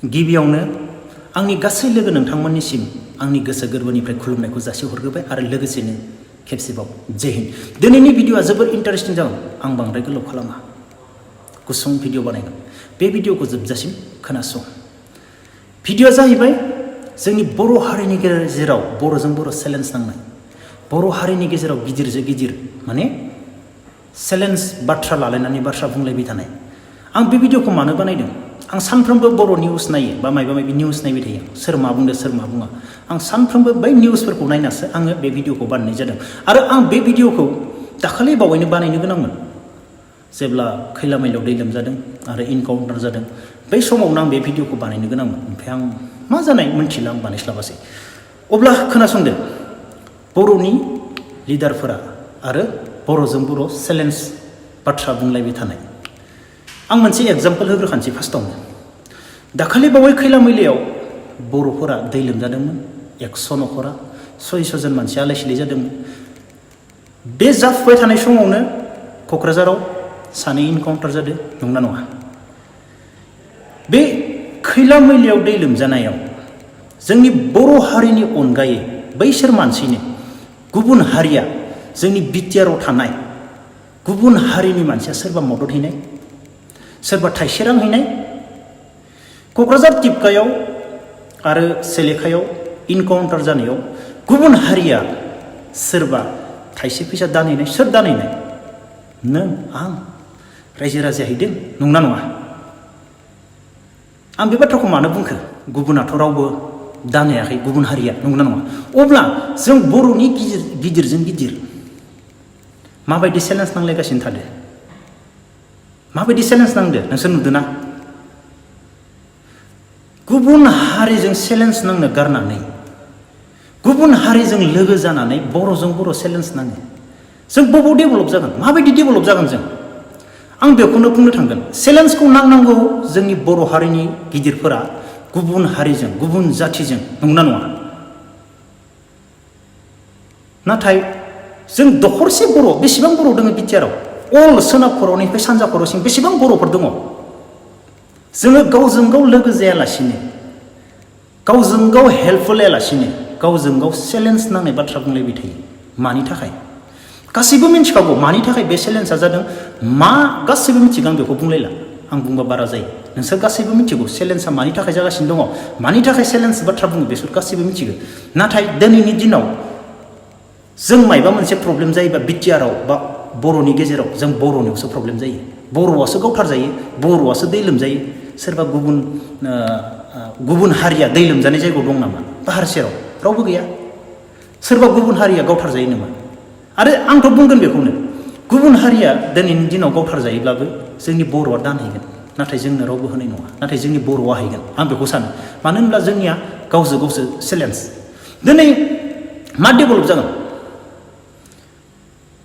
गिबियावनो आंनि गासै लोगो नोंथांमोननिसिम आंनि गोसो गोरबोनिफ्राय खुलुमनायखौ जासिहरग्रोबाय आरो लोगोसेनो खेबसेबाव जय हिन्द। दिनैनि भिडिअ'आ जोबोर इन्टारेस्टिं जागोन। आं बांद्राय गोलाव खालामा, गुसुं भिडिअ बानायगोन। बे भिडिअ'खौ जोबजासिम खोनासं। भिडिअ'आ जाहैबाय जोंनि बर' हारिनि गेजेराव बर'जों बर' चेलेन्ज नांनाय, बर' हारिनि गेजेराव गिदिरजों गिदिर माने चेलेन्ज बाथ्रा लालायनानै बाथ्रा बुंलायबाय थानाय। आं बे भिडिअ'खौ मानो बानायदों? आं सानफ्रोमबो बर' निउस नायो बा माबा माबि निउस नायबाय थायो। सोर मा बुंदों सोर मा बुङा, आं सानफ्रोमबो बै निउसफोरखौ नायनासो आङो बे भिडिअ'खौ बानायनाय जादों। आरो आं बे भिडिअ'खौ दाखालि बावैनो बानायनो गोनांमोन, जेब्ला खैलामैलायाव दै लोमजादों आरो इनकाउन्टार जादों। बै समावनो आं बे भिडिअ'खौ बानायनो गोनांमोन, ओमफ्राय आं मा जानाय मोनथिला, आं बानायस्लाबासै। अब्ला खोनासंदो, बर'नि लिडारफोरा आरो बर'जों बर' चेलेन्ज बाथ्रा बुंलायबाय थानाय। आं मोनसे एग्जाम्पल होग्रोखानोसै फार्स्टआवनो। दाखालि बावै खैलामैलायाव बर'फोरा दै लोमजादोंमोन, 100 न'खरा 600 जन मानसि आलाय सिलाय जादोंमोन। बे जाफुबाय थानाय समावनो क'क्राझाराव सानै इनकाउन्टार जादों, नंना नङा? बे खैलामैलायाव दै लोमजानायाव जोंनि बर' हारिनि अनगायै बैसोर मानसिनो गुबुन हारिया, जोंनि बिटिआरआव थानाय गुबुन हारिनि मानसिया सोरबा मदद हैनाय, सोरबा थाइसे रां हैनाय? क'क्राझार टिपकायाव आरो सेलेखायाव इनकाउन्टार जानायाव गुबुन हारिया सोरबा थाइसे फैसा दानहैनाय? सोर दानहैनाय? नों आं रायजो राजाया हैदों, नंना नङा? आं बे बाथ्राखौ मानो बुंखो? गुबुनाथ' रावबो दानहैयाखै, गुबुन हारिया, नंगौना नङा? अब्ला जों बर'नि गिदिरजों गिदिर माबायदि चेलेन्ज नांलायगासिनो थादों? माबायदि चेलेन्ज नांदो नोंसोर नुदोंना? गुबुन हारिजों चेलेन्ज नांनो गारनानै गुबुन हारिजों लोगो जानानै बर'जों बर' चेलेन्ज नाङो। जों बबाव डेभेलप जागोन? माबायदि डेभेलप जागोन जों? आं बेखौनो बुंनो थांगोन, चेलेन्जखौ नांनांगौ जोंनि बर' हारिनि गिदिरफोरा गुबुन हारिजों, गुबुन जाथिजों, नंना नङा? नाथाय जों दखरसे बर', बेसेबां बर' दङ बिटिआरआव? अल सोनाब खर'निफ्राय सानजा खर'सिम बेसेबां बर'फोर दङ? जोङो गावजों गाव लोगो जायालासिनो, गावजों गाव हेल्प होलायालासिनो गावजों गाव चेलेन्ज नांनाय बाथ्रा बुंलायबाय थायो। मानि थाखाय? गासैबो मिथिखागौ मानि थाखाय बे चेलेन्जआ जादों। मा गासैबो मिथिगौ, आं बेखौ बुंलायला, आं बुंबा बारा जायो। नोंसोर गासैबो मिथिगौ चेलेन्जआ मानि थाखाय जागासिनो दङ, मानि थाखाय चेलेन्ज बाथ्रा बुङो, बेसोर गासैबो मिथिगौ। नाथाय दिनैनि दिनाव जों मायबा मोनसे प्रब्लेम जायोबा बिटिआरआव बा बर'नि गेजेराव, जों बर'नियावसो प्रब्लेम जायो। बर'आसो गावथारजायो, बर'आसो दै लोमजायो। सोरबा गुबुन हारिया दै लोमजानाय जायगायाव दं नामा? पाहार सेराव रावबो गैया। सोरबा गुबुन हारिया गावथारजायो नामा? आरो आंथ' बुंगोन बेखौनो, गुबुन हारिया दिनैनि दिनाव गावथारजायोब्लाबो जोंनि बर'आ दानहैगोन, नाथाय जोंनो रावबो होनाय नङा। नाथाय जोंनि बर'आ हैगोन, आं बेखौ सानो। मानो होनब्ला जोंनिया गावजों गावसो चेलेन्ज। दिनै मा डेभेलप जागोन?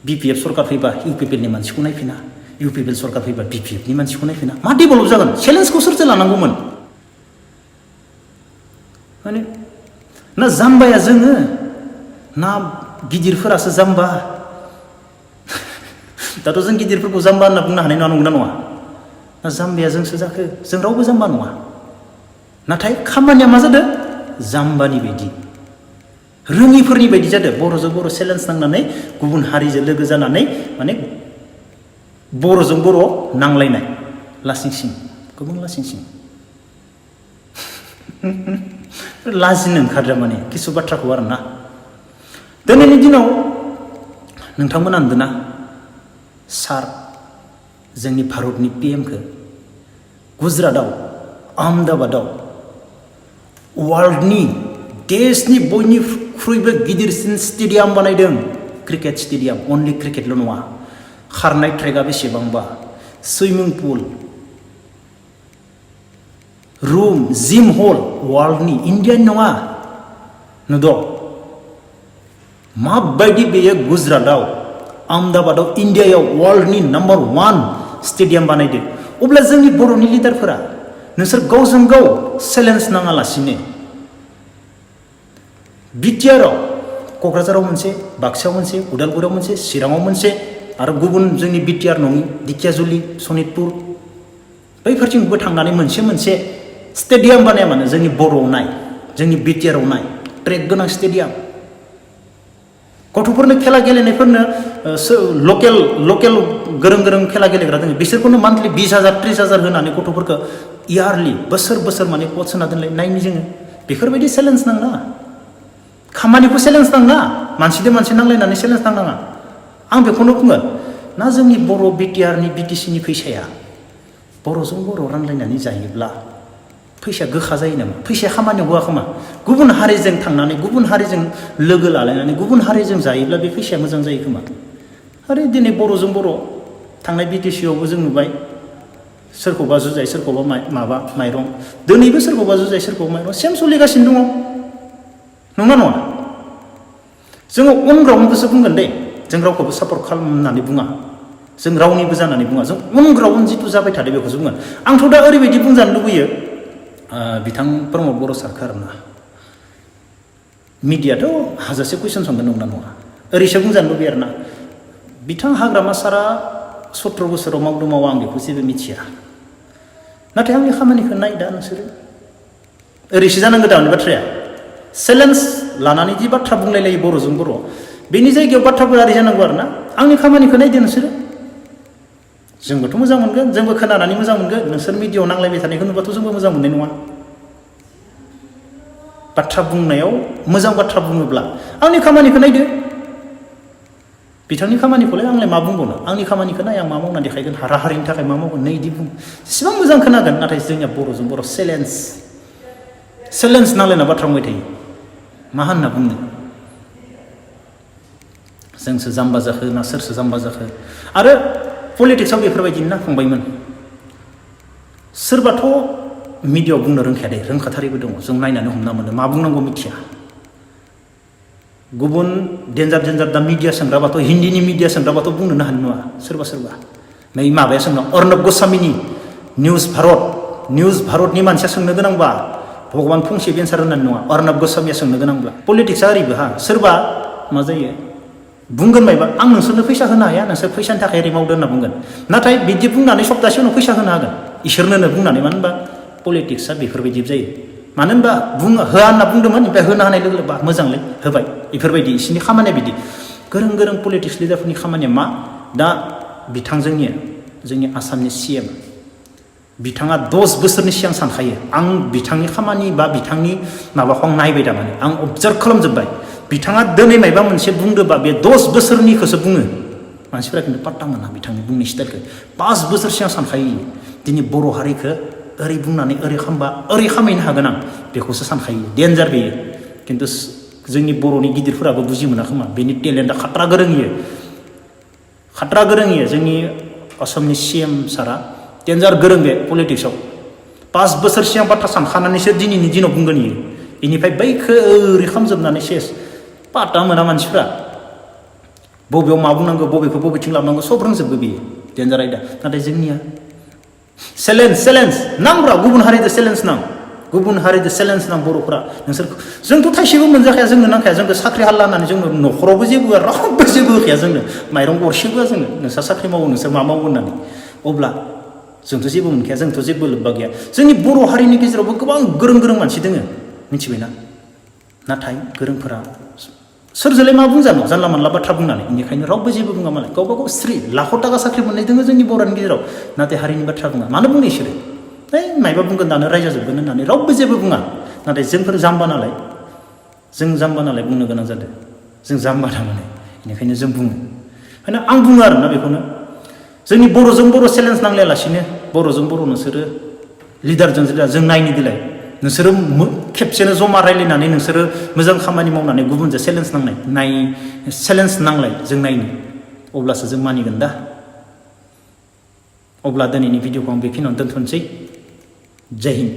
बिपिएफ सरकार फैबा इउपिपिएलनि मानसिखौ नायफिना, इउपिपिएल सरकार फैबा बिपिएफनि मानसिखौ नायफिना। मा डेभेलप जागोन? चेलेन्जखौ सोरथो लानांगौमोन? माने ना जाम्बाया जोङो, ना गिदिरफोरासो जाम्बा? दाथ' जों गिदिरफोरखौ जाम्बा होनना बुंनो हानाय नङा, नंगौना नङा? ना जाम्बाया जोंसो जाखो? जों रावबो जाम्बा नङा। नाथाय खामानिया मा जादों? जाम्बानि बायदि, रोङिफोरनि बायदि जादों। बर'जों बर' चेलेन्ज नांनानै गुबुन हारिजों लोगो जानानै माने बर'जों बर' नांलायनाय, लासिंसिं, गोबां लासिंसिं। लाजिनो ओंखारदों माने किसु बाथ्राखौ आरो ना। दिनैनि दिनाव नोंथांमोना नुदोंना सार जोंनि भारतनि पिएमखौ गुजरातआव, आहमेदाबादाव वर्ल्डनि, देशनि बयनिख्रुइबो गिदिरसिन स्टेडियाम बानायदों। क्रिकेट स्टेडियाम, अनलि क्रिकेटल' नङा, खारनाय ट्रेकआ बेसेबांबा, सुइमिं पुल, रुम, जिम हल, वर्ल्डनि, इन्डियानि नङा। नुदों माबायदि बेयो गुजरातआव, आहमेदाबादाव, इन्डियायाव वर्ल्डनि नम्बर 1 स्टेडियाम बानायदों। अब्ला जोंनि बर'नि लिडारफोरा नोंसोर गावजों गाव चेलेन्ज नाङालासिनो बिटिआरआव, क'क्राझाराव मोनसे, बाक्सायाव मोनसे, उदालगुरियाव मोनसे, चिराङाव मोनसे, आरो गुबुन जोंनि बिटिआर नङि दिखियाजुलि, सनितपुर, बैफोरथिंबो थांनानै मोनसे मोनसे स्टेडियाम बानाया मानो जोंनि बर'आव नाय जोंनि बिटिआरआव नाय ट्रेक गोनां स्टेडियाम गथ'फोरनो खेला गेलेनायफोरनो लकेल गोरों खेला गेलेग्रा दङ बिसोरखौनो मान्थलि 20,000 30,000 होनानै गथ'फोरखौ इयारलि बोसोर माने कच होना दोनलाय नायनि जोङो बेफोरबायदि चेलेन्ज नांना खामानिखौ चेलेन्ज नांना मानसिजों मानसि नांलायनानै चेलेन्ज नांनाङा आं बेखौनो बुङो ना जोंनि बर' बिटिआरनि बिटिसिनि फैसाया बर'जों बर' रानलायनानै जायोब्ला फैसाया गोखा जायो नामा फैसाया खामानियाव होआ खोमा गुबुन हारिजों थांनानै गुबुन हारिजों लोगो लालायनानै गुबुन हारिजों जायोब्ला बे फैसाया मोजां जायो खोमा आरो दिनै बर'जों बर' थांनाय बिटिसिआवबो जों नुबाय सोरखौबा जुजाय सोरखौबा माबा माइरं दिनैबो सोरखौबा जुजाय सोरखौबा माइरं सेम सोलिगासिनो दङ नङा नङा जोङो अन ग्राउन्डखौसो बुंगोन दे जों रावखौबो सापर्ट खालामनानै बुङा जों रावनिबो जानानै बुङा जों अन ग्राउन्ड जिथु जाबाय थादों बेखौसो बुङो आंथ' दा ओरैबायदि बुंजानो लुबैयो बिथां प्रमद बर' सारखौ आरोना मिडियाथ' हाजासे कुइसन सोंगोन नंना नङा ओरैसो बुंजानो लुबैयो आरोना बिथां हाग्रामा सारा 17 बोसोराव मावदों मावा आं बेखौ जेबो मिथिया नाथाय आंनि खामानिखौ नाय दा नोंसोरो ओरैसो जानांगौ दा आंनि बाथ्राया चेलेन्ज लानानै जि बाथ्रा बुंलायलायो बर'जों बर' बेनि जायगायाव बाथ्राफोरा ओरै जानांगौ आरोना आंनि खामानिखौ नायदो नोंसोरो जोंबोथ' मोजां मोनगोन जोंबो खोनानानै मोजां मोनगोन नोंसोर मिडियाआव नांलायबाय थानायखौ नुबाथ' जोंबो मोजां मोननाय नङा बाथ्रा बुंनायाव मोजां बाथ्रा बुङोब्ला आंनि खामानिखौ नायदो बिथांनि खामानिखौलाय आंलाय मा बुंबावनो आंनि खामानिखौ नाय आं मा मावना देखायगोन हारिनि थाखाय मा मावगोन नै इदि बुं एसेबां मोजां खोनागोन नाथाय जोंनिया बर'जों बर' चेलेन्ज नांलायना बाथ्रा बुंबाय थायो मा होनना बुंनो जोंसो जाम्बा जाखो ना सोरसो जाम्बा जाखो आरो पलिटिक्सआव बेफोरबायदिनो ना फंबायमोन सोरबाथ' मिडियाआव बुंनो रोंखाया दे रोंखाथारिबो दङ जों नायनानै हमना मोनो मा बुंनांगौ मिथिया गुबुन डेन्जार दा मिडिया सोंग्राबाथ' हिन्दीनि मिडिया सोंग्राबाथ' बुंनोनो हानाय नङा सोरबा नै माबाया सोंनां अर्नब गस्वामीनि निउज भारतनि मानसिया सोंनो गोनांबा भगबान फंसे एन्सार होनानै नङा अर्नब गस्वामीया सोंनो गोनांब्ला पलिटिक्सआ ओरैबो सोरबा मा जायो बुंगोन मायबा आं नोंसोरनो फैसा होनो हाया नोंसोर फैसानि थाखाय ओरै मावदो होनना बुंगोन नाथाय बिदि बुंनानै सप्तासे उनाव फैसा होनो हागोन इसोरनोनो बुंनानै मानो होनबा पलिटिक्सआ बेफोरबायदि जायो मानो होनबा होआ होनना बुंदोंमोन ओमफ्राय होनो हानाय लोगो लोगो मोजांलै होबाय बेफोरबायदि इसोरनि खामानिया बिदि गोरों पलिटिक्स लिडारफोरनि खामानिया मा दा बिथां जोंनि आसामनि CM बिथाङा 10 बोसोरनि सिगां सानखायो आं बिथांनि खामानि बा बिथांनि माबाखौ आं नायबाय थारमाने आं अबजार्भ खालामजोब्बाय बिथाङा दिनै मायबा मोनसे बुंदोंबा बे 10 बोसोरनिखौसो बुङो मानसिफोरा खिन्थु पात्ता मोना बिथांनि बुंनाय स्टाइलखौ 5 बोसोर सिगां सानखायो दिनै बर' हारिखौ ओरै बुंनानै ओरै खालामबा ओरै खामायनो हागोन आं बेखौसो सानखायो डेन्जार बेयो खिन्थु जोंनि बर'नि गिदिरफोराबो बुजि मोनाखोमा बेनि टेलेन्टआ खाट्रा गोरों जोंनि आसामनि CM सारा डेन्जार गोरों बे पलिटिक्सआव 5 बोसोर सिगां बाथ्रा सानखानानैसो दिनैनि दिनाव बुंगोन इयो बेनिफ्राय बैखौ ओरै खालामजोबनानै सेस पात्ता मोना मानसिफ्रा बबेयाव मा बुंनांगौ बबेखौ बबेथिं लाबोनांगौ सब रोंजोबो बेयो डेन्जार आयदा नाथाय जोंनिया चेलेन्ज नांब्रा गुबुन हारिजों चेलेन्ज नां बर'फ्रा नोंसोरखौ जोंथ' थाइसेबो मोनजाखाया जोंनो नांखाया जोंखौ साख्रि हाल्ला होननानै जोंनो न'खरावबो जेबो होआ रावबो जेबो होखाया जोंनो माइरं गरसेबो होआ जोंनो नोंस्रा साख्रि मावो नोंसोर मा मावो होननानै अब्ला जोंथ' जेबो मोनखाया जोंथ' जेबो लोब्बा गैया जोंनि बर' हारिनि गेजेरावबो गोबां गोरों मानसि दोङो मिथिबायना नाथाय गोरोंफोरा सोरजोंलाय मा बुंजानो जानला मानला बाथ्रा बुंनानै बेनिखायनो रावबो जेबो बुङा मालाय गावबा गाव स्रि लाख थाखा साख्रि मोननाय दोङो जोंनि बर'नि गेजेराव नाथाय हारिनि बाथ्रा बुङा मानो बुङो इसोरो मायबा बुंगोन दानो रायजाजोबगोन होननानै रावबो जेबो बुङा नाथाय जोंफोर जाम्बा नालाय बुंनो गोनां जादों जों जाम्बा थारमाने बेनिखायनो जों बुङो ओंखायनो आं बुङो आरोना बेखौनो जोंनि बर'जों बर' चेलेन्ज नांलायालासिनो बर'जों बर' नोंसोरो लिडारजों जों नायनो दिलाय नोंसोरो खेबसेनो जमा रायलायनानै नोंसोरो मोजां खामानि मावनानै गुबुनजों चेलेन्ज नांलाय जों नायनो अब्लासो जों मानिगोन दा अब्ला दिनैनि भिडिअखौ आं बेखिनियावनो दोनथ'नोसै जय हिन्द